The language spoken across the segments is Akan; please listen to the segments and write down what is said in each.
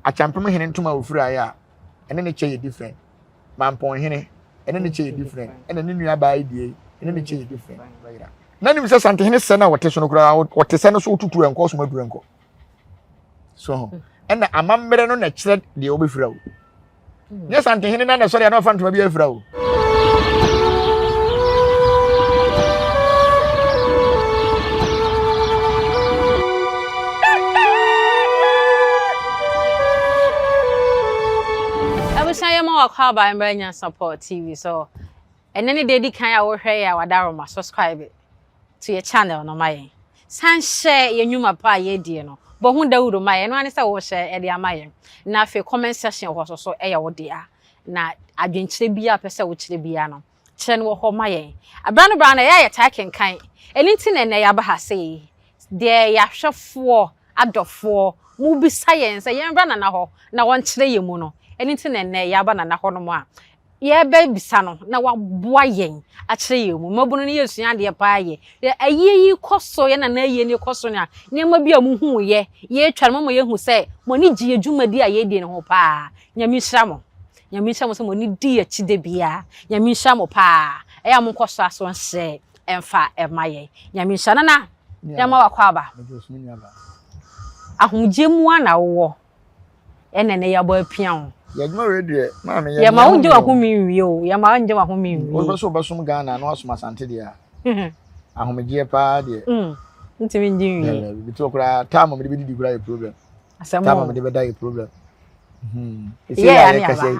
Akyampem hene ntoma a ofiraeɛ a, ɛne ne kyɛ yɛ different. Mampɔn hene, ɛne ne kyɛ yɛ different. Ɛna ne nua baa yi deɛ yi, ɛne ne kyɛ yɛ different. Wayera. Na nim sɛ Santehene sɛ no a wɔte so no koraa, wɔte sɛ no so wotutu ɛnkɔ ɔsom aduru ɛnkɔ. So ho. Ɛna amammerɛ no na ɛkyerɛ deɛ wɔbɛfira o. Nyɛ Santehene na na ɛsɔre a na ɔfa ntoma bi afira o. Abusua yɛ ma wakɔ aba mmerɛ Nyansapɔ TV so. Ɛnɛ ne deɛ edi kan a wohwɛ yɛ a wadaroma subscribe to yɛ channel no ma yɛn. San hyɛ yɛn nnwuma pa a yɛredie no. Bɔ ho dawuro ma yɛn. Ɛno ara ne sɛ wohyɛ de ama yɛn. Na afei comment section hɔ nso so yɛ wo dea. Na adwenkyerɛ biara a wopɛ sɛ wokyerɛ biara no, kyerɛ no wɔ hɔ ma yɛn. Berɛ ano berɛ ano ɛyɛ a yɛtaa kenkan. Ɛno nti na ɛnnɛ yɛaba ha sei. Deɛ yɛn ahwɛfoɔ adɔfoɔ mobisa yɛn sɛ yɛmmra Nana hɔ na ɔnkyerɛ yɛn mu no, ɛno nti na ɛnnɛ yɛaba Nana hɔnom a yɛrebɛbisa no na waboa yɛn akyerɛ yɛn mu. Mmabunu no yɛresua adeɛ paa yie. Yɛ ayie yi kɔ so, yɛn nana ayie no kɔ so no a, nneɛma bi a mohuiɛ, yɛretwa no, moma yɛhu sɛ mo ani gye yɛn dwumadi a yɛredi no ho paa. Nyame nhyira mo. Nyame nhyira mo sɛ mo ani di yɛn akyi da biara. Nyame nhyira mo paa. Ɛyɛ a monkɔ so aso nhyɛ mfa mma yɛn. Nyame nhyira. Nana, yɛma wakɔ aba. Ahomegyeɛ mu ara na wowɔ. Ɛna ɛnɛ yɛabɔ apia wo. Yɛ adwuma wei deɛ maame yɛ Yɛma wo ngye w'ahome nwie o. Yɛma wo ngye w'ahome nwie. Wopɛ sɛ wobɛsom Ghana na wasom Asante deɛ a, ahomegyeɛ paa deɛ. Ntumi ngye nwie. Bi to koraa time a mede bɛdidi koraa yɛ problem. Asɛm Time a mede bɛda yɛ problem. Ɛsɛ yɛ a yɛkasa yi,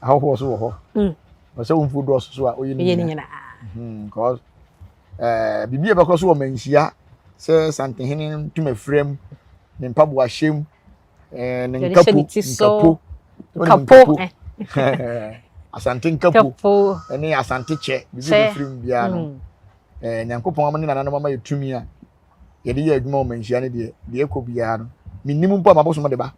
ahɔhoɔ so wɔ hɔ. Ɔsɛ wo mfuo dɔɔso so a woyɛ ne nyinaa. Because biribi a ɛbɛkɔ so wɔ manhyia sɛ Santehene ntoma firam, ne mpaboa hyɛm, ne nkapo, nkapo, nkapo, Asante nkapo, ne Asante kyɛ, biribi a ɛbɛfiri mu biara no. Nyankopɔn ama ne nananom ama yɛ tumi a yɛde yɛ adwuma wɔ manhyia no deɛ, deɛ ɛkɔ biara no, mennim mpo a mabosom de ba.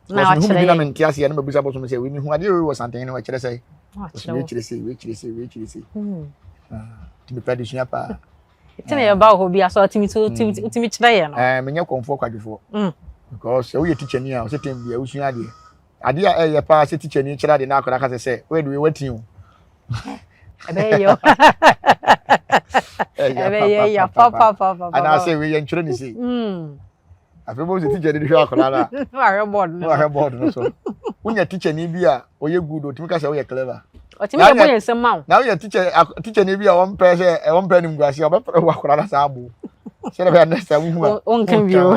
Na Because mehu wakyerɛ biribi na yɛn. mente aseɛ na mabisa bosom sɛ, wei mehu adeɛ wei wɔ Santehene hɔ, ɛkyerɛ sɛ? Na Ɔsɛ wakyerɛ wei wo. kyerɛ sei, wei kyerɛ sei, wei kyerɛ sei. Ah, nti mepɛ adesua paa. Nti na yɛba wɔ hɔ bi a sɛ ɔtumi so wotumi wotumi kyerɛ yɛn no. Eh, menyɛ kɔmfoɔ kwadwofoɔ. Because sɛ woyɛ tikyani a, ɔsɛ tɛm bia wosua adeɛ. Adeɛ a ɛyɛ paa sɛ tikyani kyerɛ adeɛ na akwadaa ka sɛ sɛ, woyɛ de wei wati o. Ɛbɛyɛ yɛ. Ɛbɛyɛ yɛ papapapa. Anaasɛ wei yɛntwerɛ ne sei. Afei bɔ sɛ teacher ni hwɛ akwadaa no a. Wahwɛ board no. Wahwɛ board no so. Wonya teacher ni bi a ɔyɛ good otumi ka sɛ woyɛ clever. Ɔtumi yɛ bɔ yɛn nsɛm ma wo. Na woyɛ teacher teacher ni bi a wɔmpɛ sɛ wɔmpɛ ne nguase a ɔbɛpɛ wɔ akwadaa no saa abo. Sɛ ɛbɛyɛ next time wohu a. Wonka bio.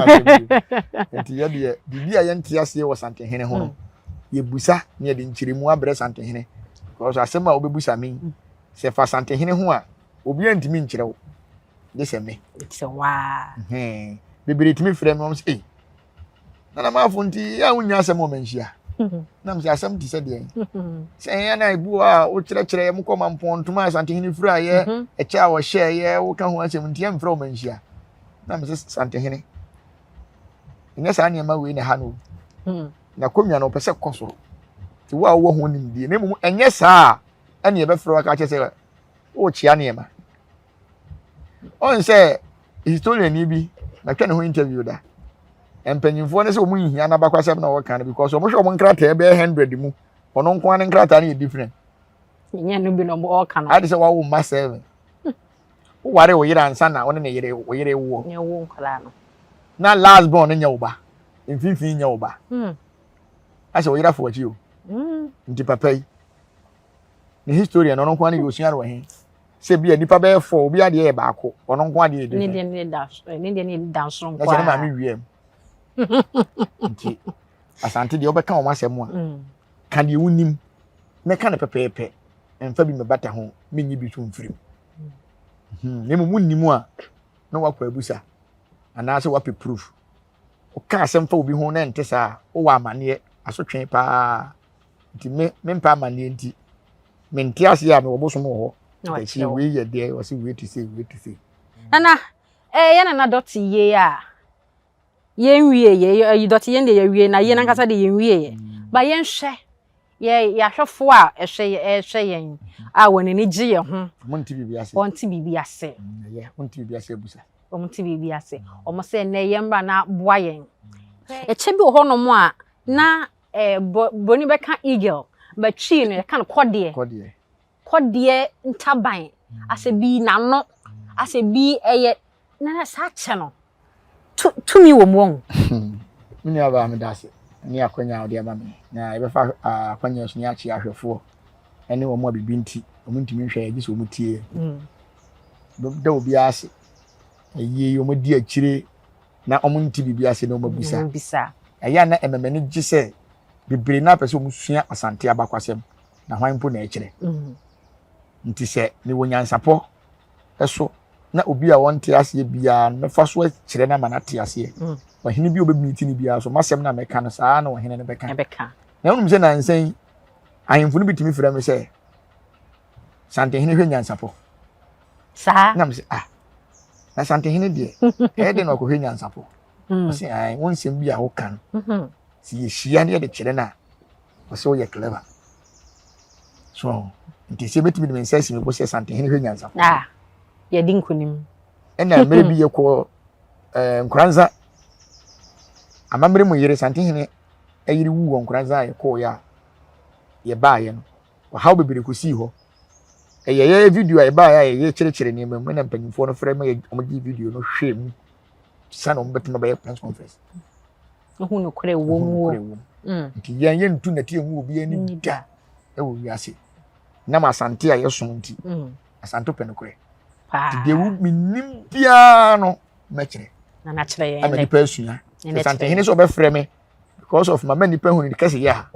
Nti yɛ deɛ biribi a yɛnte aseɛ wɔ Santehene ho no yɛbusa na yɛde nkyerɛmu abrɛ Santehene. Because asɛm a wobɛbusa me sɛ fa Santehene ho a obiara ntumi nkyerɛ wo. gye sɛ me. Sɛ waa. Bebree tumi frɛ me wɔn sɛ ei nana maafo nti yɛ a wonya asɛm wɔ manhyia. Nam sɛ asɛm te sɛ deɛ sɛ ɛyɛ na ebu hɔ a wokyerɛkyerɛ yɛ mokɔ ma mpɔn ntoma Asantehene fira yɛ mhm. ɛkyɛ a wɔhyɛ yɛ woka ho asɛm nti yɛmfrɛ wɔ manhyia. Nam sɛ Santehene ɛnyɛ saa nneɛma wei na ɛha no hmm. na kɔnwa no ɔpɛ sɛ kɔ soro nti wo a wowɔ ho nimdeɛ na mmom ɛnyɛ saa a ɛne yɛbɛfrɛ waka kyerɛ sɛ wokyea nneɛma ɔn sɛ historian ni bi matwa ne ho interview da mpanyinfoɔ no sɛ wɔn nhia n'abakwasɛm na wɔka no because wɔn hwɛ wɔn nkrataa bɛyɛ hundred mu ɔno nko ara ne nkrataa no yɛ different. nyɛ no bi na ɔka no. adi sɛ wawo mma seven woware wo yere ansa na ɔne ne yere wo yere woɔ. nyɛ wo nkwadaa no. na last born no nyɛ wo ba mfimfini nyɛ wo ba. Hmm. asɛ wo yere afɔ akyi o. Hmm. Nti papa yi ne historian ɔno nko ara ne yɛ osua no wɔ he. Sɛ bi a nipa bɛyɛ fɔ obi adeɛ yɛ baako ɔno nko adeɛ yɛ different. Ne deɛ ne da ne deɛ ne da nso nko ara. Na sɛ ne maame wia mu. Nti Asante deɛ ɔbɛka wɔn asɛm a mm. ka deɛ wonim na ka no pɛpɛɛpɛ mfa bi mɛbata ho menyi bi so mfiri mu. Mm. Hmm, na mmom wonnim a na wakɔ abusa anaasɛ wapɛ proof. Woka asɛm fa obi ho na ɛnte saa a wowɔ amanneɛ asotwe paa. Nti me mempɛ amanneɛ nti mente aseɛ a mewɔ bosom wɔ hɔ akyi wei yɛ deɛ ɔse wei te sei wei te sei. Nana ɛyɛ eh, nana dɔte yie a yɛnwie yɛ ɛyi dɔte yɛn deɛ yɛwie na yɛn ankasa deɛ yɛnwie yɛ mm. ba yɛnhwɛ yɛ yɛahwɛfoɔ a ɛhwɛ ɛhwɛ yɛn a wɔn ani gye yɛn ho wɔn ti biribi ase wɔn ti biribi ase mm, wɔn ti biribi ase abusa wɔn ti biribi ase wɔn sɛ nnɛ yɛn mmra na boa yɛn ɛkyɛ bi wɔ hɔnom a. Na eh, broni bɛka eagle, but Twi no yɛka no kɔdeɛ. Kɔdeɛ. Kɔdeɛ ntaban, asɛ bi n'ano, asɛ bi ɛyɛ, na saa kyɛ no, tu, tumi wɔ mu ɔho. Me nua baa meda ase ne akwanya a wode ama me na yɛbɛfa akwanya so ne akye ahwɛfoɔ ne wɔn a biribi nti wɔn ntumi nhwɛ yɛ gye sɛ wɔn tie yɛ. Da obiara ase. Ayie yi wɔn di akyire na wɔn nte biribi ase na wɔn abisa. Ɛyɛ a na ɛma m'ani gye sɛ bebree na apɛ sɛ wɔn sua Asante abakwasɛm na hwan mpo na ɛkyerɛ. Nti sɛ mewɔ nyansapɔ so na obi a ɔnte aseɛ biara no mɛfa so akyerɛ no ama no ate aseɛ. Ɔhene bi a ɔbɛmiti no biara so m'asɛm no a mɛka no saa na ɔhene no bɛka. Na wonim sɛ nansa yi ahemfo no bi tumi frɛ me sɛ Santehene hwɛ nyansapɔ. Saa. Na mesɛ ah na Santehene deɛ ɛyɛ dɛn na ɔkɔhwɛ nyansapɔ. Ɔsɛ ae wo nsɛm bi a woka no sɛ yɛhyia ne yɛde kyerɛ no a ɔsɛ woyɛ clever. So nti sɛ mɛtumi de me nsa asi me bo sɛ Santehene hwɛ nyansapɔ. Ah, yɛdi nkonim. Ɛna mmerɛ bi yɛkɔ eh, Nkoranza amammerɛ mu yere Santehene yere wu wɔ Nkoranza a yɛkɔɔeɛ a yɛbaeɛ no ɔhaw bebree kɔsii hɔ. Ɛyɛ yɛyɛ video a ɛbaeɛ a yɛyɛ kyerɛkyerɛ nneɛma mu na mpanyinfoɔ no frɛ ma yɛ wɔn gye video no hwɛ mu sani wɔn bɛtumi bɛyɛ press conference. Ehu nokorɛ wɔ mu wɔ. Mm. Nti yɛn yɛn ntu nɛte ehu obi ani da ɛwɔ wiase. Nam asante a yɛsom nti. Mm. Asante pɛ nokorɛ. Paa. Nti deɛ wo menim biara no mɛkyerɛ. Na n'akyerɛ yɛn. Ama nipa asua. Asantehene sɛ ɔbɛfrɛ me because of mama nipa hu ne kɛse yɛ a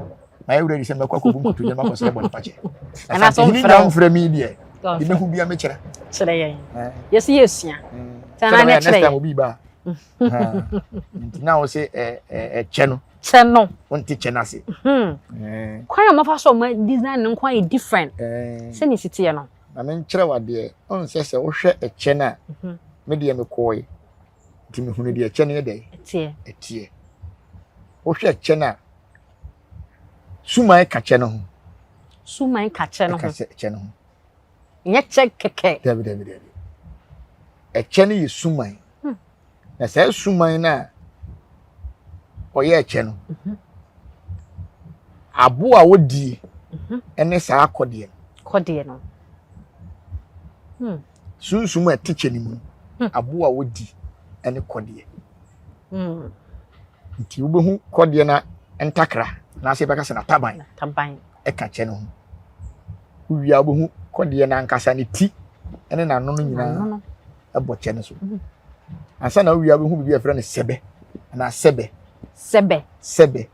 mayɛ ready sɛ mɛkɔ akɔbu nkotodwe makɔ srɛ bɔne fakyɛ asantehene nya mfrɛ me deɛ de mɛhu bia mɛkyerɛ kyerɛ yɛn yɛsɛ yɛsua sɛnɛ next time obi ba nti na wo sɛ ɛkyɛ no kyɛ no wonte kyɛ no ase kwan a wɔfa so ɔma design no nko ayɛ different sɛne si teɛ no na menkyerɛ wadeɛ ɔn sɛ sɛ wohwɛ ɛkyɛ no a me deɛ mekɔɔe nti mehunu deɛ ɛkyɛ no yɛ dɛ ɛteɛ ɛteɛ wohwɛ ɛkyɛ no a suman ka kyɛ no ho suman ka kyɛ no ho ɛka kyɛ no ho nyɛ kyɛ kɛkɛ dabi dabi dabi ɛkyɛ no yɛ suman hmm. na saa suman no a ɔyɛ ɛkyɛ no mhm. aboa a wodie mhm. ɛne saa akɔdeɛ no kɔdeɛ no hmm. Sunsum a ɛte kyɛ no mu no, hmm. aboa a wodi ne kɔdeɛ. Hmm. Nti wobɛhu kɔdeɛ na ntakra anaasɛ yɛbɛka sɛ n'ataban ɛka kyɛ no ho. Wowie a wobɛhu kɔdeɛ no ankasa ne ti ne n'ano no nyinaa ɛbɔ kyɛ no so. Hmm. Ansa na wowie a wobɛhu biribi a yɛfrɛ no sɛbɛ anaa sɛbɛ. Sɛbɛ. Sɛbɛ.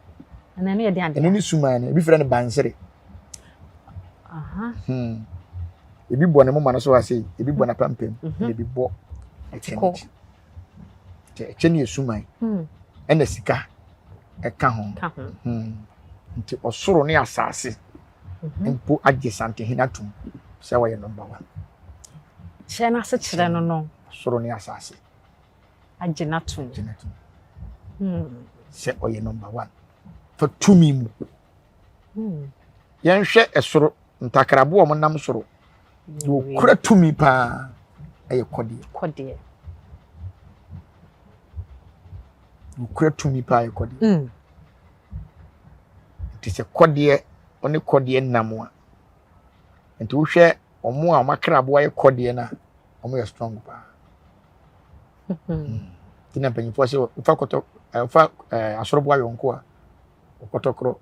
Ɛno ne suman no, ebi frɛ no bansere. Hmm. Ebi bɔ ne moma no so ha sei, ebi bɔ n'apampam, mhm. na ebi bɔ ɛkyɛ no akyi. Kyɛ ɛkyɛ no yɛ suman, hmm. ɛna sika ɛka ho. Hmm. Nti ɔsoro ne asase mhm. mpo agye Santehene atum sɛ wɔyɛ number one. Kyerɛ no ase kyerɛ no no. Ɔsoro ne asase. Agye no atum. Agye no atum. Hmm. Sɛ ɔyɛ number one. Fa tumi mu. Yɛnhwɛ ɛsoro ntakraboa a wɔnam soro. Deɛ ɔkura tumi paa ɛyɛ kɔdeɛ. Kɔdeɛ. Ɔkura tumi paa yɛ kɔdeɛ. Mm. Nti sɛ kɔdeɛ ɔne kɔdeɛ nam a nti wohwɛ wɔn a wɔn akraboa yɛ kɔdeɛ no a wɔn yɛ strong paa. Mm. Nti na mpanyinfoɔ sɛ wofa kɔtɔ wofa asoroboa yɔnko a ɔkɔtɔkorɔ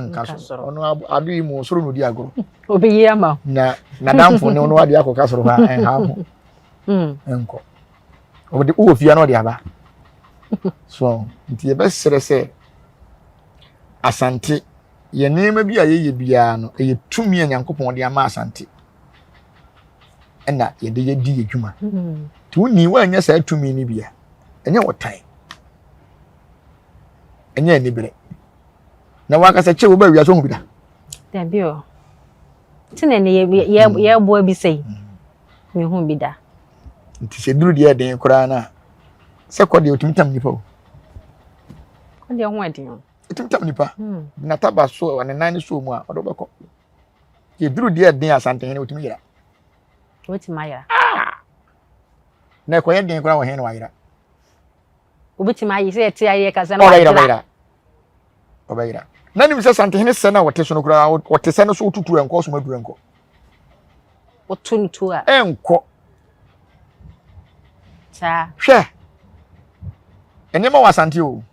nka soro ɔno ade yi mu soro na odi agorɔ obeyi ama na nadamfo ne ɔno ade akɔka soro hɔ a ɛnha ho hmm. nkɔ ɔde wowɔ fie na ɔde aba so nti yɛbɛsrɛ sɛ asante yɛ nneɛma bi a yɛyɛ biara no ɛyɛ tumi a nyankopɔn de ama asante ɛna yɛde yɛdi yɛ dwuma hmm. nti wonni woanyɛ saa tumi no bi a ɛnyɛ wɔtan ɛnyɛ anibere na wankasa kyɛ wo ba wiase ohu bi da. Dabi o ti na ne yɛ mm. yɛboa bi sɛ yi mm. mehu bi da. Nti sɛ duru deɛ ɛden koraa no a sɛ kɔ deɛ ɔtumi tam nipa o. Kɔ deɛ ho ɛden o. Ɛtumi tam nipa mm. nataba so ne nan so mu a ɔde wobɛkɔ. Yɛ duru deɛ ɛden asantehene ɔtumi yera. Ɔtumi ayera. Ah! Na ɛkɔyɛ den koraa wɔ hen na wayera. Obetumi ayi sɛ yɛte ayɛ kasa na wayera. Ɔbɛyera. Na nim sɛ Santehene sɛ no a wɔte so no koraa wɔte sɛ no so wotutu ɛnkɔ soma duru ɛnkɔ. Woto no tu a. Ɛnkɔ. Saa. Hwɛ. Nneɛma wɔ Asante o.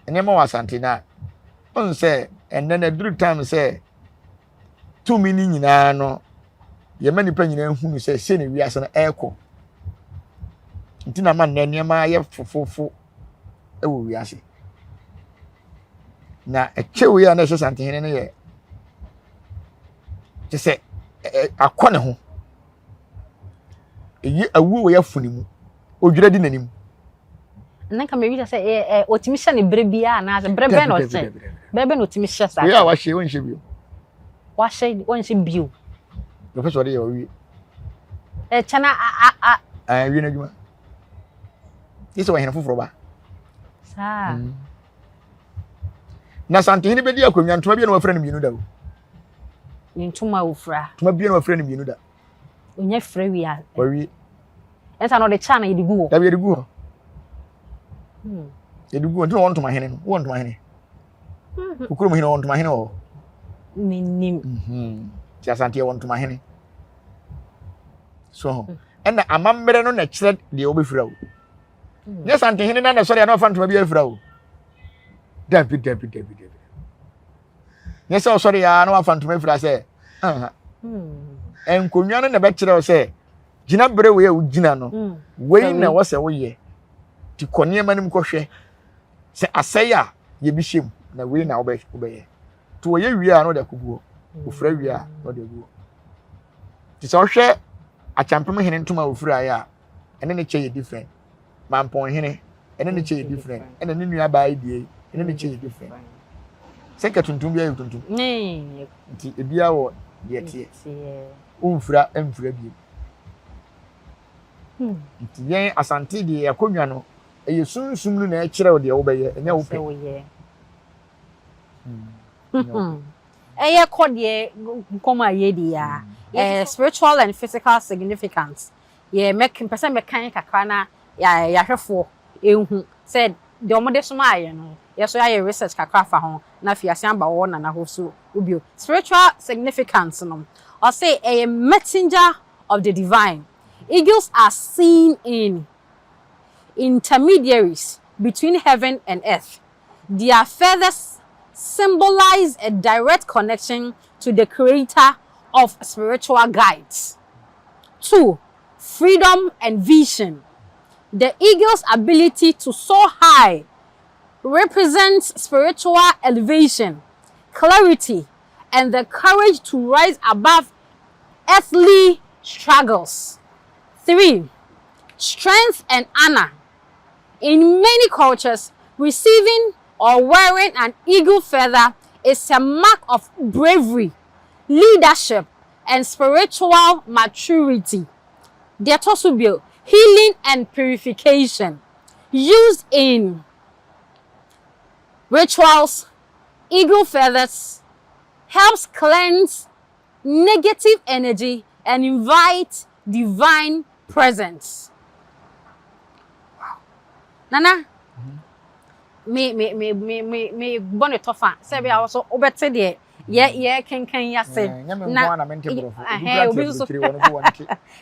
Nneɛma wɔ Asante na ɔn sɛ ɛnnɛ na aduru time sɛ tumi no nyinaa no yɛma nipa nyinaa hunu sɛ sei na wiase no ɛrekɔ. Nti na ma nnɛ nneɛma ayɛ fofofo wɔ wiase. Na ɛkyɛ wei a na ɛhyɛ Santehene no yɛ kyɛ sɛ akɔ ne ho. Eyi awuo wɔ yɛafo ne mu. Odwira di n'anim. Na nka mewisa sɛ ɛ ɛ otumi hyɛ ne bere biara anaasɛ bere bɛn na ɔhyɛ bere bɛn na otumi hyɛ saa. Wei a wahyɛ wɔnhyɛ bio. Wahyɛ wɔnhyɛ bio. Ɔpɛ sɛ ɔde yɛ ɔwie. Ɛkyɛ na a a. Ɛɛ wie n'adwuma. Yi sɛ ɔhene foforɔ ba. Saa. Mm. Na Santehene bɛdi akonnwa ntoma bi na wafura no mmienu da o. Ne ntoma a ofura. Ntoma bi na wafura no mmienu da. Onya fira wie a. Wawie. Ɛnsa na ɔde kyɛ na yɛde gu hɔ. Dabi yɛde gu hɔ. Hmm. Yɛde gu hɔ nti na wɔn ntoma hene no wɔn ntoma hene. Hmm. Kukurom hene wɔn ntoma hene wɔ hɔ. Menim. Mhm. Ti Asante yɛ wɔn ntoma hene. So ho. Hmm. Ɛna amammerɛ no na ɛkyerɛ deɛ wɔbɛfira o. Nyɛ Asante hene na na ɛsɔre a na ɔfa ntoma bi afira o. Dabi dabi dabi dabi. Nyɛ sɛ ɔsɔre ya na wafa ntoma afira sɛ nkonnwa no na ɛbɛkyerɛ wo sɛ gyina berɛ wei a wogyina no hmm. wei na ɛwɔ sɛ woyɛ nti kɔ nneɛma no mu kɔhwɛ sɛ asɛe a yɛbi hyɛ mu na wei na wobɛyɛ nti wɔyɛ wie a na ɔde akɔgu hɔ ofura wie a na ɔde agu hɔ nti sɛ ɔhwɛ akyampem hene ntoma a ofuraeɛ a ɛne ne kyɛ yɛ different Mampɔn hene ɛne ne kyɛ yɛ different ɛna ne nua baa yi deɛ ɛne ne kyɛ yɛ different sɛ nka tuntum bi ayɛ tuntum nti ebiara wɔ deɛ teɛ womfira mfira bio hmm. nti yɛn asante deɛ akonnwa no ɛyɛ sunsum no na ɛkyerɛ wo deɛ wobɛyɛ ɛnyɛ wo pɛ hmm. ɛyɛ kɔ deɛ nkɔm a yɛdi ya hmm. spiritual and physical significance Yɛ mɛ mpɛ sɛ mɛkan kakra na yɛ yɛahwɛfoɔ ɛhu sɛ deɛ wɔn de somaa yɛn no yɛ so yɛayɛ research kakra afa ho na afei asan aba wɔ nana hɔ so bio. Spiritual significance no ɔse ɛyɛ messenger of the divine. Eagles are seen in intermediaries between heaven and earth. Their feathers symbolize a direct connection to the creator of spiritual guides. 2. Freedom and vision. The eagle's ability to soar high represents spiritual elevation, clarity, and the courage to rise above earthly struggles. 3. Strength and honor. In many cultures, receiving or wearing an eagle feather is a mark of bravery, leadership, and spiritual maturity. Deɛ ɛtɔ so bio, healing and purification. Used in rituals, eagle feathers helps cleanse negative energy and invite divine presence. Wow. Nana, me me me me me me bɔ ne tɔfa sɛ bi a wɔso wobɛte deɛ yɛ yɛ kenkan yi ase na obi nso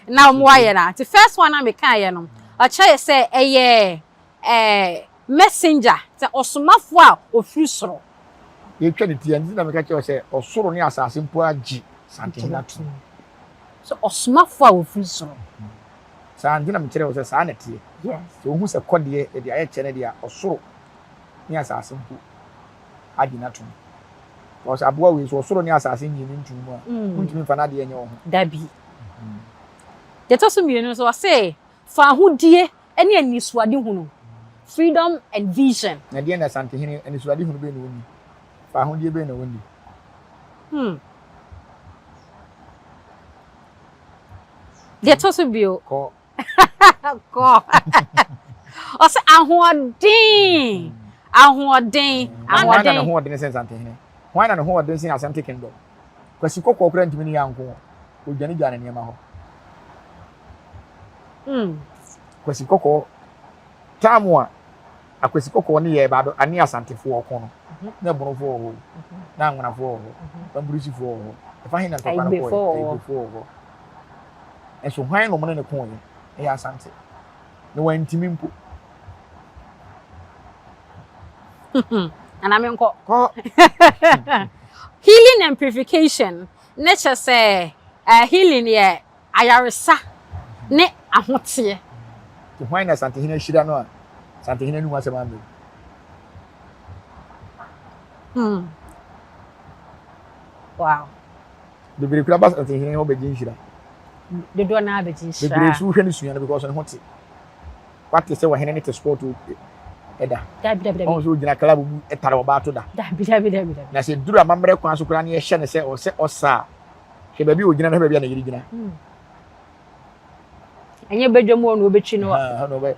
na wɔn ayɛ na nti first one a meka yɛ no ɔkyerɛ yɛ sɛ ɛyɛ ɛɛ messenger sɛ ɔsomafoɔ a ofiri soro. Yɛtwa ne ti a nti na meka kyerɛ sɛ ɔsoro ne asase mpo agye Santehene atom. Sɛ ɔsomafoɔ a ofiri soro. Saa nti na mekyerɛ wo sɛ saa na ɛteɛ. Sɛ wohu sɛ kɔdeɛ yɛde ayɛ kyɛ no deɛ a ɔsoro ne asase mpo agye no atom. Because aboa wei so ɔsoro ne asase nyii no ntom mu a, wontumi mfa n'adeɛ nyɛ wo ho. Dabi. Deɛ ɛtɔ so mmienu nso ɔse fa ahodie ne anisoadehunu, freedom and vision. Na deɛn na Asantehene anisoadehunu bɛn na ɔnni? Fa ahodie bɛn na ɔnni? Hmm. Deɛ ɛtɔ so bio. Kɔ. Kɔ. Ɔsɛ ahoɔden. Ahoɔden. Ahoɔden. Hwan na ne ho ɔden sen Asantehene? Hwan na ne ho ɔden sen Asante Kingdom? Kwasi Kɔkɔɔ koraa ntumi ne yɛ anko. Odwane gyaa ne nneɛma hɔ. Mm. Kwasi Kɔkɔɔ. Taamu a Akwasi Kɔkɔɔ ne yɛ baado ane Asantefoɔ ɔko no. Na Ɛbonofoɔ wɔ hɔ o, na Anwonafoɔ wɔ hɔ, Bamburisifoɔ wɔ hɔ. Ɛfa he na ntɔkwa no kɔeɛ? Ayigbefoɔ wɔ hɔ. Nso hwan na wɔne no koeɛ? Ɛyɛ Asante. Na wantumi mpo. Nana menkɔ. Kɔ. Healing and purification ne kyɛ sɛ healing yɛ ayaresa ne ahoteɛ. Nti hwan na Asantehene ahyira no a Asantehene anum asɛm amma mu? Wow. Bebree kura ba Asantehene hɔ bɛgye nhyira. Dodoɔ naa bɛgye nhyira. Bebree nso wohwɛ no sua no because ne ho te. Wate sɛ ɔhene ne te sport ɛda. Dabi dabi dabi. Ɔn sɛ ogyina club mu ɛtare ɔbaa to da. Dabi dabi dabi dabi. Na sɛ duru amammerɛ kwan so koraa ne yɛhyɛ no sɛ ɔsɛ ɔsa a, hwɛ baabi a ogyina na hwɛ baabi a ne yere gyina. Ɛnyɛ badwa mu hɔ na obetwi no. Ha na ɔbɛ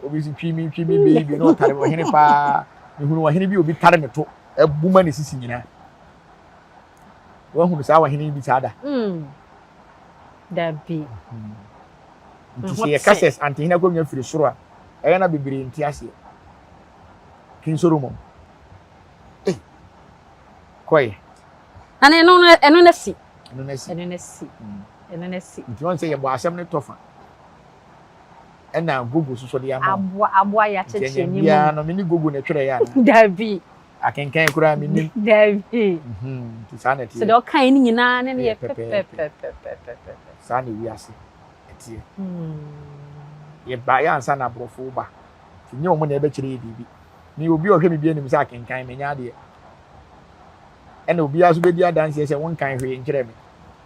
obi si twi mi twi mi baby na ɔtare ɔhene paa. Mehunu ɔhene bi obi tare ne to ɛbu ma ne sisi nyinaa. Wahunu saa ɔhene bi saa da? Dabi. Nti sɛ yɛka sɛ Antehene akonnwa firi soro a, ɛyɛ na bebree nte aseɛ. King Solomon. Ei, kɔe. Na ɛno no ɛno na si. Ɛno na si. Ɛno na si. Ɛno na si. Nti wɔn sɛ yɛbɔ asɛm no tɔfa. Ɛna Gogo soso de ama. Aboa aboa yɛ akyɛkyɛ ni mu. Nti no me ne Gogo na ɛtwerɛ yɛ ana. Dabi. Akenkan koraa me nim. Dabi. Nti saa na ɛteɛ. Sɛ deɛ ɔka yi ne nyinaa ne ne yɛ pɛpɛpɛpɛpɛpɛ. Saa na ewiase ɛteɛ. Yɛbaeɛ ansa na aborɔfo ba. Nti nyɛ wɔn na ɛbɛkyerɛ yɛ biribi. Me obi a ɔhwɛ me bi anim sɛ akenkan menyɛ adeɛ. Ɛna obiara nso bɛdi adanseɛ sɛ wonkan hwee nkyerɛ me.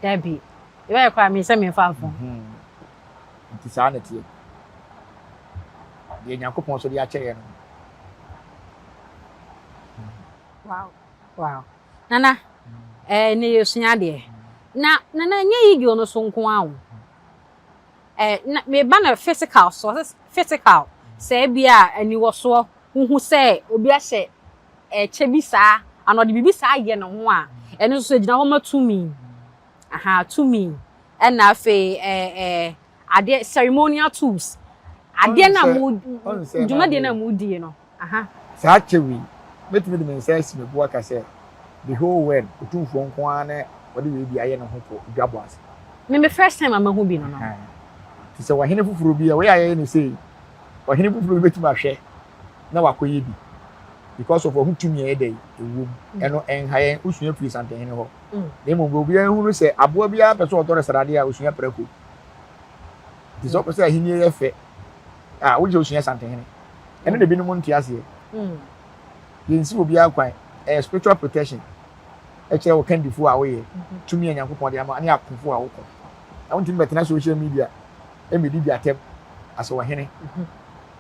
Dabi. Yɛbɛyɛ koraa me sɛ memfa mfo. Nti saa na ɛteɛ. Deɛ Nyankopɔn nso de akyɛ yɛn no. Wow. Wow. Nana, eh, ne yɛsua adeɛ. Na, Nana, ɛnyɛ eagle no so nko ara o. Eh, na, meba no physical so, physical. Sɛ ebi a aniwɔsoɔ, wohu sɛ obi ahyɛ ɛkyɛ bi saa, anaa ɔde biribi saa ayɛ ne ho a, ɛno nso gyina hɔ ma tumi. Aha, tumi. Ɛna afei, eh, eh, adeɛ, ceremonial tools. Adeɛ na mo, dwumadie na mo die no. Aha. Saa kyɛ wei, mɛtumi de me nsa asi me bo aka sɛ, the whole world, Otumfoɔ nko ara na ɔde wei bi ayɛ ne ho kɔ dwabɔ ase. Me me first time a mahu bi no no. Te sɛ ɔhene foforɔ bi a, wei a yɛyɛ no sei, ɔhene foforɔ bi bɛtumi ahwɛ na wakɔyɛ bi because of ɔho tumi a ɛyɛ dɛ ɛwɔ mu. Ɛno ɛnha yɛn, wosua firi Santehene hɔ. Na mmom obiara nhunu sɛ aboa biara pɛ sɛ ɔtɔre sradeɛ a, ɔsua prako. Nti sɛ wopɛ sɛ ahennie yɛ fɛ a, wogye sɛ wosua Santehene. Ɛno na ebinom nte aseɛ. Yɛnsi obiara kwan. Ɛyɛ spiritual protection. Ɛkyerɛ wo kandifoɔ a woyɛ, tumi a Nyankopɔn de ama ne akofoɔ a woko. Na wontumi bɛtena social media mmɛdidi atɛm asɛ ɔhene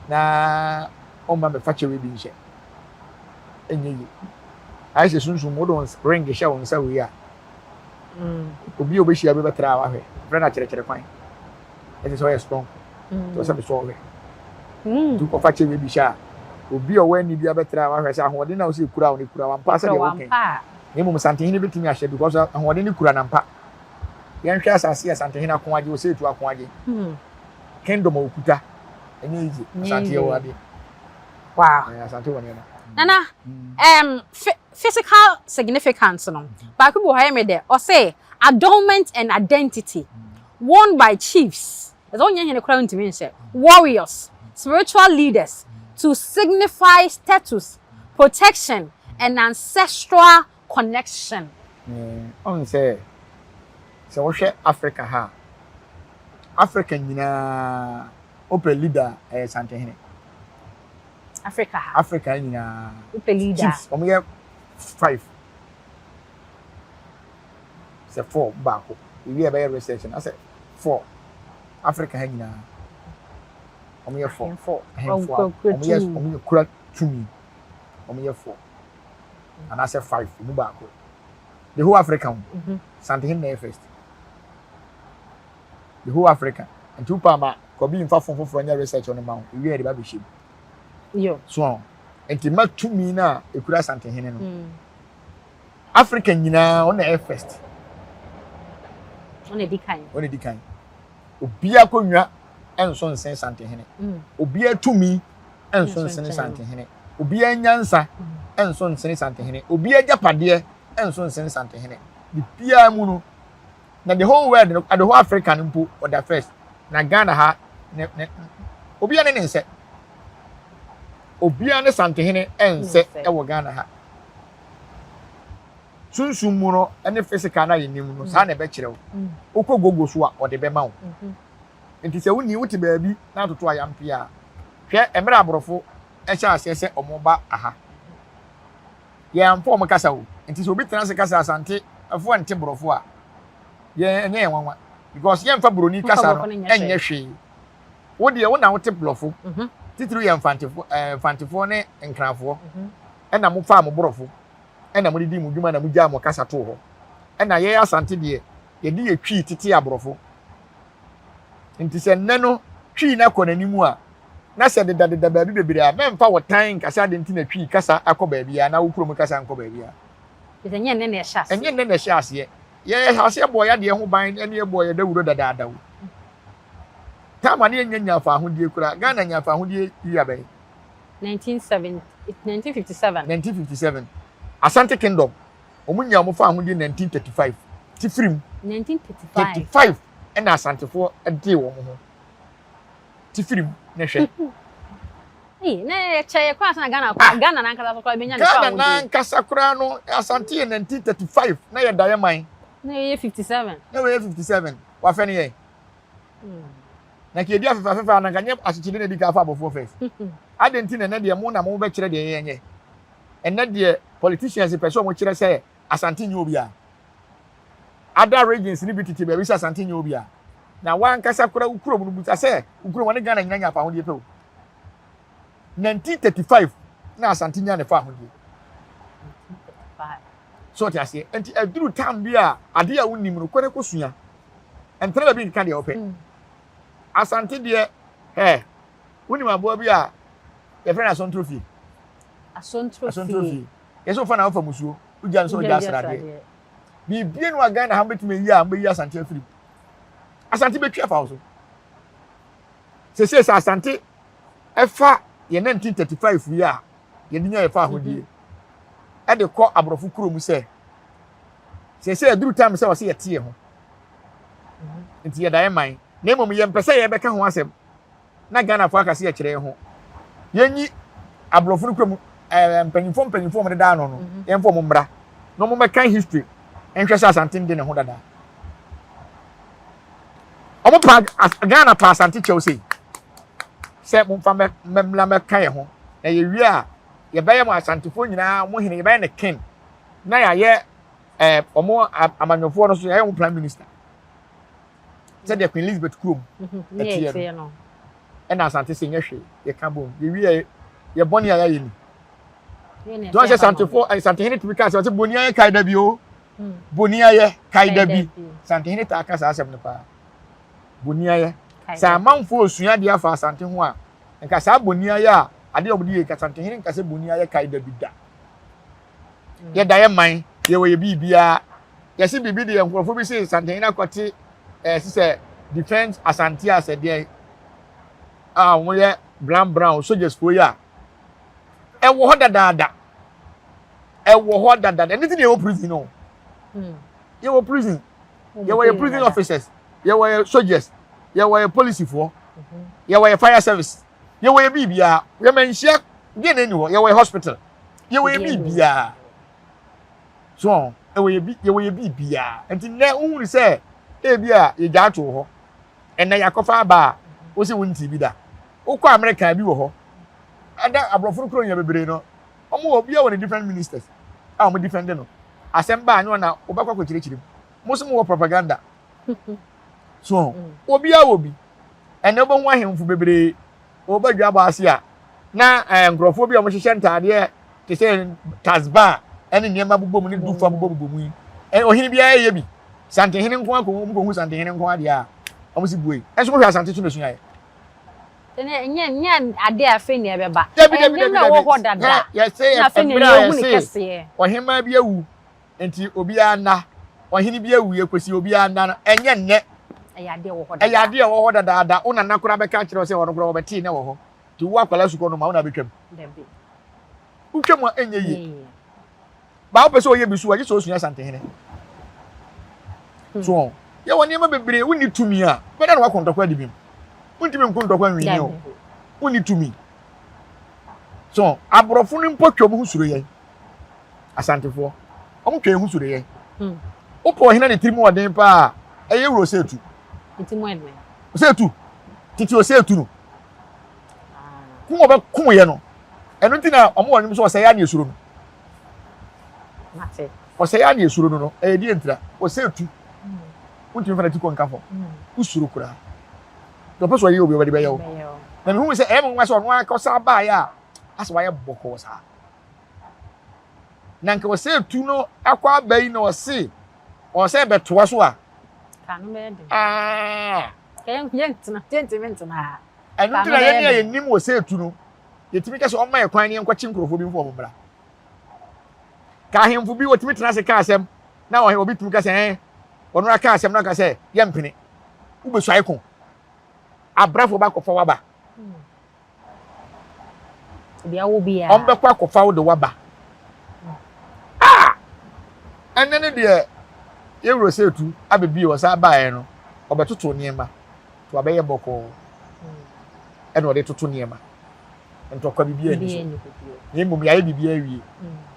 na ɔmma mmɛfa kyɛwee bi nhyɛ. Ɛnyɛ yie. Ayɛ sɛ sunsum wode wo ring hyɛ wo nsa wei a, obi a obehyia bi bɛtra a wahwɛ. Frɛ no akyerɛkyerɛ kwan. Ɛsɛ sɛ ɔyɛ strong. Nti ɔsɛ mesɔ ɔhwɛ. Nti wokɔfa kyɛwee bi hyɛ a, obi a ɔwɔ ani bi abɛtra a wahwɛ sɛ ahoɔden na wosɛ ekura wo no ekura wo ampa sɛdeɛ woka yi. Na mmom Santehene bɛtumi ahyɛ because ahoɔden no kura no ampa. Yɛnhwɛ asase a Santehene ako agye, Osei-Tuo ako agye. Kingdom a okuta, ɛnyɛ easy. Asante yɛ wɔ adeɛ. Wow. Asante wɔ nneɛma. Nana, physical significance no, baako bi wɔ hɔ ɛyɛ me dɛ, ɔse adornment and identity worn by chiefs, ɛsɛ wonyɛ hene koraa ntumi nhyɛ, warriors, spiritual leaders to signify status, protection and ancestral connection. Ɔn sɛ, sɛ wohwɛ Africa ha a, Africa nyinaa wopɛ leader a ɛyɛ Santehene. Africa ha. Africa nyinaa. Wopɛ leader. Chiefs, wɔn yɛ 5. Sɛ 4 baako. Ewie a ɛbɛyɛ research na sɛ 4. Africa ha nyinaa. Wɔn yɛ 4. Ahemfo. Ahemfo a wɔn yɛ kura tumi. Wɔn yɛ 4. Anaasɛ 5 emu baako. The whole Africa ho. Santehene na ɛyɛ first. The whole Africa. Nti wopɛ ama kɔbi nfa fon foforɔ nyɛ research ɔno ma wo. Ewie a yɛde ba bɛhyɛ mu. Yo. So nti ma tumi no a ekura Santehene no. Africa nyinaa ɔno na ɛyɛ first. Ɔno edi kan. Ɔno edi kan. Obiara akonnwa nso nsen Santehene. Obiara tumi nso nsen Santehene. Obiara nyansa. nso nsene Santehene. Obi agyapadeɛ nso nsene Santehene. Biribiara mu no, na the whole world no, the whole Africa no mpo, ɔda first. Na Ghana ha, ne, ne, obiara ne ne nsɛ. Obiara ne Santehene nsɛ wɔ Ghana ha. Sunsum mu no ne physical no a yɛnim no, saa na ɛbɛkyerɛ wo. Wokɔ Google so a, ɔde bɛma wo. Nti sɛ wonni wote baabi na atoto ayampe a, hwɛ mmerɛ aborɔfo hyɛ aseɛ sɛ wɔn ba aha. Yɛamfa wɔn kasa o. Nti sɛ obi tena ase kasa Asante foɔ nte borɔfo a, yɛn ɛnyɛ yɛn nwanwa. Because yɛmfa buroni kasa no ɛnyɛ hwee. Wo deɛ wo na wote borɔfo. Titiriw yɛ Mfantefoɔ, ɛɛ Mfantefoɔ ne Nkrafoɔ. Ɛna mo faa mo borɔfo ɛna mo de dii mo dwuma na mo gyaa mo kasa too hɔ. Ɛna yɛn Asante deɛ yɛde yɛ Twi tete aborɔfo. Nti sɛ nnɛ no Twi no akɔ n'anim a, na sɛ dedadeda baabi bebree a, mɛmfa wo tan nka sɛ adɛn nti na Twi kasa akɔ baabiara na wo kurom kasa nkɔ baabiara. Ɛfiri sɛ ɛnyɛ nnɛ na ɛhyɛ aseɛ. Ɛnyɛ nnɛ na ɛhyɛ aseɛ. Yɛhyɛ aseɛ bɔɔ yɛn adeɛ ho ban ne yɛbɔɔ yɛn dawuro dadaada o. Time a na yɛnnya nyaa faahodie koraa, Ghana nyaa faahodie year bɛn? 1957. 1957. Asante Kingdom, wɔn nyaa wɔn faahodie 1935. Ti firi mu. 1935. 35 ɛna Asantefoɔ dee wɔn ho. Ti firi mu na hwɛ. Ei, na ɛkyɛ yɛ koraa sɛ na Ghana koraa, Ghana n'ankasa so koraa bɛnya ne Ghana faahodie. n'ankasa koraa no, Asante yɛ 1935 na yɛda yɛ man. Na yɛyɛ 57. Na wɔyɛ 57. Wafɛ ne yɛn. Na nka yɛdi afefa afefa a, na nka nyɛ ahyehyɛde na edi kan afa abɔfoɔ first. Adɛn nti na ɛnɛ deɛ mo na mobɛkyerɛ deɛ yɛnyɛ? Ɛnɛ deɛ politicians pɛ sɛ wɔkyerɛ sɛ Asante nyɛ obiara. Other regions no bi tete baabi sɛ Asante nyɛ obiara. Na w'ankasa koraa wo kurom no busa sɛ wo kurom wɔne Ghana nyina nya fahodie pɛ o. 1935 na Asante nya ne fahodie. So ɔte aseɛ? Nti aduru time bi a adeɛ a wonim no kɔ na kɔsua. Ɛntena baabi nkeka deɛ wopɛ. Asante deɛ hɛ wonim aboa bi a yɛfrɛ no asɔntorofie. Asɔntorofie. Yɛsɛ wofa na wofa musuo wogya no sɛ wogya asradeɛ. Biribie no a Ghana ha mobɛtumi ayi a mobɛyi Asante afiri mu. Asante bɛtwi afa wo so. Sese sɛ Asante ɛfa yɛ 1935 yi a yɛde nya yɛfa ahodie ɛde kɔ aborɔfo kurom sɛ sese aduru time sɛ wɔsɛ yɛte yɛ ho nti yɛda yɛ man na mmom yɛmpɛ sɛ yɛbɛka ho asɛm na Ghanafoɔ aka sɛ yɛkyerɛ yɛn ho. Yɛnyi aborɔfo no kurom ɛɛ mpanyinfoɔ mpanyinfoɔ wɔn deda ano no mhm. yɛmfa wɔn mmra na wɔn mmɛka history nhwɛ sɛ Asante de ne ho dada. Wɔn pa Ghana pa Asante kyɛw sei sɛ momfa mmra mmɛka yɛn ho na yɛwie a yɛbɛyɛ mo Asantefoɔ nyinaa mo hene yɛbɛyɛ ne king na yɛayɛ ɛɛ wɔn amanyɔfoɔ no so yɛayɛ wɔn prime minister. Sɛdeɛ Queen Elizabeth kurom ɛteɛ no ɛna Asante sɛ nyɛ hwee yɛka bom yɛwie yɛ bɔne a yɛayɛ ni tí wọ́n sɛ Santefoɔ ɛ Santehene tumi kaa sɛ ɔsɛ boni ayɛ kae da bi o hmm. boni ayɛ kae da bi Santehene taa ka saa asɛm no paa boni ayɛ sɛ amanfoɔ osua adeɛ afa Asante ho a nka saa boni ayɛ a adeɛ a wɔde yɛ ka Santehene nka sɛ boni ayɛ kae da bi da yɛda yɛ man yɛwɔ yɛ biribiara yɛsi biribi deɛ nkurɔfoɔ bi se Santehene akɔte ɛɛ sisɛ defense Asante asɛ deɛ a wɔyɛ brown brown soldiers foɔ yi a ɛwɔ hɔ dadaada ɛwɔ hɔ dadaada ɛne ti na yɛwɔ prison no hmm. yɛwɔ prison yɛwɔ yɛ prison officers yɛwɔ yɛ soldiers yɛwɔ yɛ polisifoɔ mhm. yɛwɔ yɛ fire service yɛwɔ yɛ biribiara yɛmɛ nhyia deɛ na ɛni hɔ yɛwɔ yɛ hospital yɛwɔ yɛ biribiara so ɛwɔ yɛ bi yɛwɔ yɛ biribiara nti nnɛ wohunu sɛ ebi a yɛgya ato hɔ ɛnna yɛakɔfa aba a wosi wo nti bi da wokɔ America bi wɔ hɔ ɛda aborɔfo no kuro nyɛ bebree no wɔn wɔ obiara wɔ ne different ministers a wɔn defend no asɛm baa anyɛ na wɔbɛkɔ akɔkyerɛkyerɛ mu mo nso mo wɔ propaganda so obiara wɔ bi ɛnna wobɛhu ahemfo bebree wɔba dwa bɔ ase a na eh, nkurɔfoɔ bi a wɔhyehyɛ ntaadeɛ te sɛ tasba ne nneɛma bobɔ mu ne dufa bobɔ bobɔ mu yi eh, ɔhene biara yɛ bi santehene nko akɔ wɔn kɔhu santehene nko adeɛ a wɔn si bue ɛnso mohwɛ asante so na esuaeɛ. Nyɛ nyɛ adeɛ a afei na ɛbɛba. Dabi dabi dabi dabi ɛwɔ hɔ dada. Yɛsɛ na afei na mmerɛ a yɛhu ne yɛse kɛseɛ. ɔhemaa bi awu nti obiara nna ɔhene bi awu yɛkɔsi obiara nna no ɛnyɛ nnɛ. Ɛyɛ adeɛ wɔ hɔ dada. Ɛyɛ adeɛ ɛwɔ hɔ dadaada wo nana koraa bɛka akyerɛ wo sɛ ɔno koraa wɔbɛtee na ɛwɔ hɔ nti wo akwadaa sukɔ no ma wo na abɛtwam. Dabi. Wotwa mu a ɛnyɛ yie. Baa wopɛ sɛ ɔyɛ bi so a, gye sɛ ɔsua Asantehene. So wɔn yɛwɔ nneɛma bebree wonni tumi a bɛda na wakɔ ntɔkwa adi bi mu. Wontumi nko ntɔkwa nwini o. Wonni tumi. So aborɔfo no mpo twa wɔn ho suro yɛn. Asantefoɔ wɔn twa yɛn ho suro yɛn. Wopɛ ɔhene ne tirim ɔden paa ɛyɛ wuro sɛ etu. Sɛ etu tete ɔsɛ etu no. Ko wɔbɛko yɛ no. Ɛno nti na wɔn wɔ nnwom sɛ ɔsɛ yɛ ne esuro no. Ɔsɛe a na esuro no no, ɛyɛ deɛ ntira. Ɔsɛe tu. Wontumi fa n'ati kɔ nka fam. Wosuro koraa. Deɛ ɔpɛ sɛ ɔyɛ obi ɔbɛde bɛyɛ wo. Na mehu sɛ ɛyɛ me nwa sɛ ɔno ara kɔsa baeɛ a asɛ wayɛ bɔkɔɔ saa. Na nka ɔsɛe tu no akɔ aba yi na ɔse ɔsɛ bɛtoa so a. Ah. Ɛno nti na yɛne a yɛnim ɔsɛe tu no yɛtumi ka sɛ ɔmma yɛ kwan ne yɛnkɔkye nkurɔfoɔ bi mfa wɔn mmra. Ka ahemfo bi wɔtumi tena ase ka asɛm na ɔhe obi tumi ka sɛ ɛn ɔno aka asɛm na ɔka sɛ yɛmpene wobɛsuae ko abrafo ba akɔfa waba ɔmbɛkɔ akɔfa wo de waba ah ɛnɛ ne deɛ yɛwuro sɛ etu abɛbie ɔsan baeɛ no ɔbɛtoto nneɛma to abɛyɛ bɔkɔɔ ɛna ɔde toto nneɛma ntɔkwa biribiara nni so na mmom yɛayɛ biribiara awie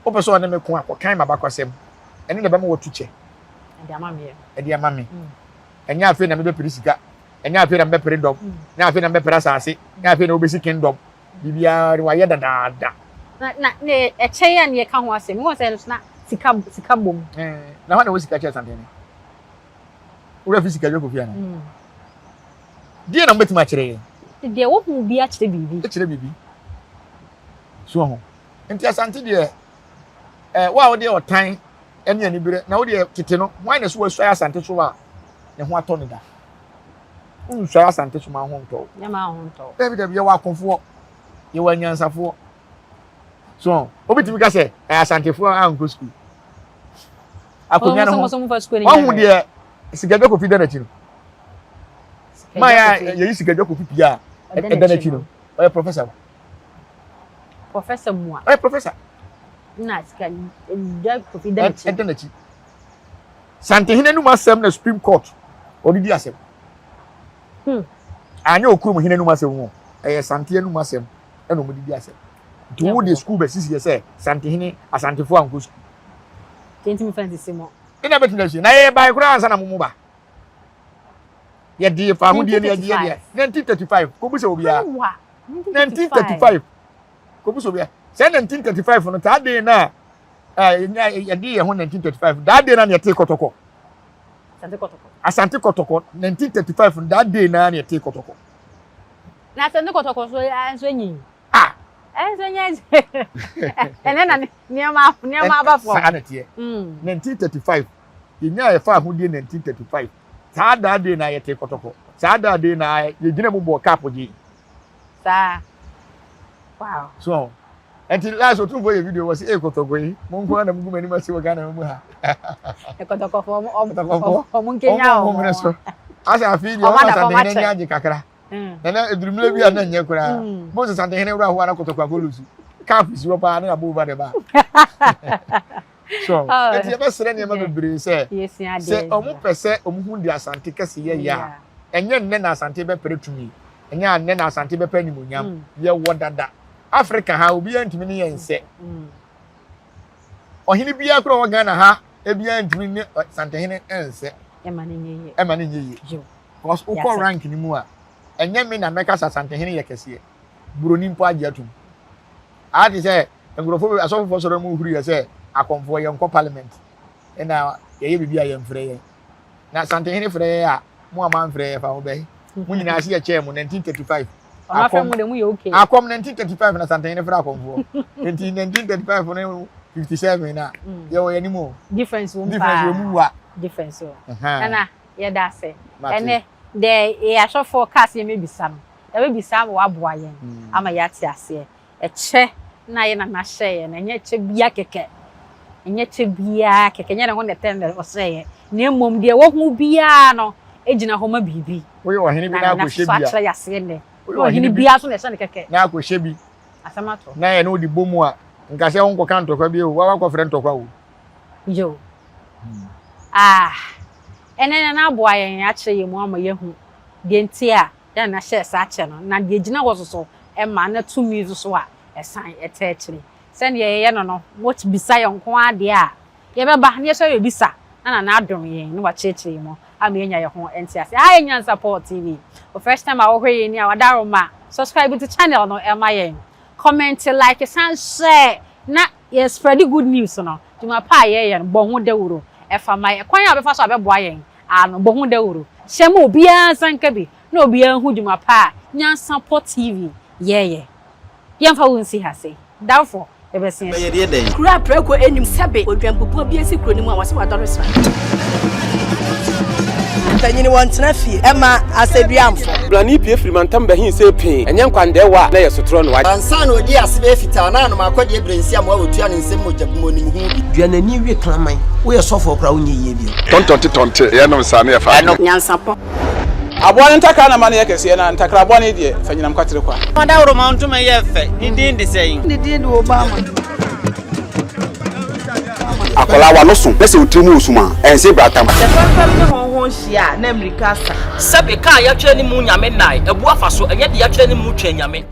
wopɛ sɛ ɔne me ko a kɔkan m'abakwasɛm ɛno na ɛbɛma watu kyɛ ɛde ama me ɛnyɛ afei na mebɛpere sika ɛnyɛ afei na mebɛpere dɔm ɛnyɛ afei na mebɛpere asase ɛnyɛ afei na wobɛsi kingdom biribiara no wayɛ dadaada na na ne ɛkyɛ yɛ ne yɛka ho asɛm wɔn sɛ na sika sika bom na hɔ na wɔ sika kyɛ santene wura fi sika dwa kofi ana Deɛ na mobɛtumi akyerɛ yɛn? Deɛ wohu bi akyerɛ biribi. Kyerɛ biribi. So ho. Nti Asante deɛ, eh, wo a wodeɛ ɔtan ne aniberɛ, na wodeɛ tete no, hwan na so wasuae Asante so a ne ho atɔ no da? Wonsuae Asante so ma ho ntɔ wo. Nyɛ ma ho ntɔ wo. Dabi dabi, yɛwɔ akofoɔ, yɛwɔ anyansafoɔ. So obi tumi ka sɛ, eh, Asantefoɔ ankɔ sukuu. Akonnwa no ho, wahu deɛ Sikadwa Kofi da n'akyi no. Maa yɛ yɛyi Sikadwa Kofi pii a ɛda n'akyi no, ɔyɛ professor. Professor mua. Ɔyɛ professor. Na Sikadwa Kofi da n'akyi. Ɛda n'akyi. Santehene anum asɛm na Supreme Court ɔde di asɛm. Hmm. Anyɛ okurum hene anum asɛm mu. Ɛyɛ Sante anum asɛm ɛna wɔde di asɛm. Nti wo de sukuu bɛsisi yɛ sɛ Santehene Asantefoɔ ankɔ sukuu. Yɛntumi fa nsisi mo. Ɛna bɛtumi asie. Na yɛyɛ bae koraa ansa na mo mo ba. Yɛde fa ahodie ne yɛde yɛdeɛ. 1935 kɔbu sɛ obiara. 1935 kɔbu sɛ obiara. Sɛ 1935 no taa den na yɛde yɛn ho 1935 daa den na yɛte kɔtɔkɔ. Asante kɔtɔkɔ 1935 no daa den na yɛte kɔtɔkɔ. Na asante kɔtɔkɔ so nso nyi. Ah. Ɛnso nyɛ ɛnɛ na nneɛma nneɛma aba fam. Saa na ɛteɛ. 1935 yɛnyaa yɛfa ahodie 1935 saa daa day na yɛte kɔtɔkɔ saa daa day na yɛgyina mu bɔɔ cup gye. Saa. Wow. So ɛnti last otumfoɔ yɛ video wɔ se ee kɔtɔkɔ yi mo nko ara na mo gu m'anim ase wɔ Ghana mu ha. Kɔtɔkɔfoɔ ɔmo ɔmo nkenya ɔmo. Ɔmo so. Asɛ afei deɛ ɔmo asantehene ani agye kakra. Na na eduru mmerɛ bi a na nyɛ koraa. Mo sɛ santehene wura hɔ ara kɔtɔkɔ akɔlusu. Cup si hɔ paa na yɛabɔ over the bar. So, eti yɛbɛsrɛ nneɛma bebree sɛ sɛ ɔmo pɛ sɛ ɔmo hu deɛ Asante kɛse yɛ yɛ a, ɛnyɛ nnɛ na Asante bɛpere tumi, ɛnyɛ annɛ na Asante bɛpɛ animuonyam. Yɛwɔ dada. Africa ha obiara ntumi ne yɛn nsɛ. Ɔhene biara koraa ɔwɔ Ghana ha ebiara ntumi ne Santehene nsɛ. Ɛma ne nyɛ yie. Ɛma ne nyɛ yie. Because wokɔ rank no mu a, ɛnyɛ me na mɛka sɛ Asantehene yɛ kɛseɛ. Buroni mpo agye atom. Ayɛ te sɛ nkurɔfoɔ bi asɔfofoɔ sɔrɔ mu huri yɛ sɛ akɔmfoɔ yɛnkɔ parliament ɛna yɛyɛ biribi a yɛmfrɛ yɛn. Na Santehene frɛ yɛn a, mo a moamfrɛ yɛn fa ho bɛn? Mo nyinaa se yɛkyɛɛ mo 1935. Akɔm, akɔm 1935 na Santehene frɛ akɔmfoɔ. Nti 1935 ne 57 na yɛwɔ yɛn anim o. Difference wɔ mu paa. Difference wɔ mu wa. Difference wɔ. Nana, yɛda ase. Ɛnɛ, deɛ yɛn ahwɛfoɔ kaa sɛ yɛmmɛbisa no, yɛabɛbisa ama wɔaboa yɛn ama yɛate aseɛ. Ɛkyɛ na yɛn nana hyɛeɛ no, ɛnyɛ kyɛ biara kɛkɛ. Ɛnyɛ kyɛ biara kɛkɛ, ɛnyɛ ne ho na ɛtɛ na ɔhyɛeɛ, na mmom deɛ wahu biara no gyina hɔ ma biribi. Woyɛ ɔhene bi na na akɔhyɛ bi a. akyerɛ yɛn aseɛ nnɛ. Woyɛ ɔhene biara nso na ɛhyɛ no kɛkɛ. Na akɔhyɛ bi. Asɛm ato. Na yɛne wo de bɔ mu a. Nka sɛ wonkɔka ntɔkwa bio o, woa woakɔfrɛ ntɔkwa o. Yo. Ah, ɛnɛ Nana aboa yɛn akyerɛ yɛn mu ama yɛahu deɛ nti a yɛn Nana hyɛɛ saa kyɛ no, na deɛ ɛgyina hɔ nso so ma na tumi nso so a ɛsan ɛtaa akyire. Sɛdeɛ yɛyɛ no no, mobisa yɛn nko ara deɛ a, yɛbɛba na yɛsɔ yɛbisa na Nana adom yɛn na wakyerɛkyerɛ yɛn mu ama yɛanya yɛn ho nteaseɛ. Aha yɛ Nyansapɔ TV. Wo first time a wohwɛ yɛn ni a, wadaroma, subscribe to channel no ma yɛn. Comment, like, san share na yɛ spread good news no. Dwuma pa a yɛyɛ no, bɔ ho dawuro fa ma yɛn. Kwan a wobɛfa so a bɛboa yɛn ara no, bɔ ho dawuro. Hyɛ ma obiara nsa nka bi na obiara nhu dwuma pa a Nyansapɔ TV yɛyɛ. Yɛmfa wo nsi ha sei. Damfo, yɛbɛsen Bɛyɛ ahyia. deɛ dɛn? Kuro a prako nnim sɛbe odwanbubuo bi asi kuro no mu a wɔse wadɔre sra. Mpanyin wɔntena fie mma asɛduamfo. Brane pue firi mantam bɛhe see pee, ɛnyɛ nkwandɛɛwa a na ɛyɛ sotorɔ na wagye. Ansa na odii ase bɛyɛ fitaa na anom akɔdeɛ berɛ nsiamoa a ɔtua ne nsam mogya gu mu ɔnim ho bi. Dua n'ani we kraman. Woyɛ sɔfoɔ koraa wonyɛ yie bio. Tɔntɔnte tɔnte yɛnom saa ne yɛfa adeɛ. Nyansapɔ. Aboa no ntakra na ma no yɛ kɛseɛ, na ntakra bɔne deɛ, fa nyinam kwatere kwa. Ɔdawuroma ntoma yɛ fɛ, ne din de sɛn? Ne din de Obama. Akwadaa w'ano so na sɛ wo tiri mu resum a, ɛnse bratam. Sɛ fɛmfɛm ne hɔnhɔn hyia a, na mmirika asa. Sɛbe, ka a yɛatwerɛ ne mu Nyame nnae, abu afa so, ɛnyɛ deɛ yɛatwerɛ ne mu Twɛn Nyame.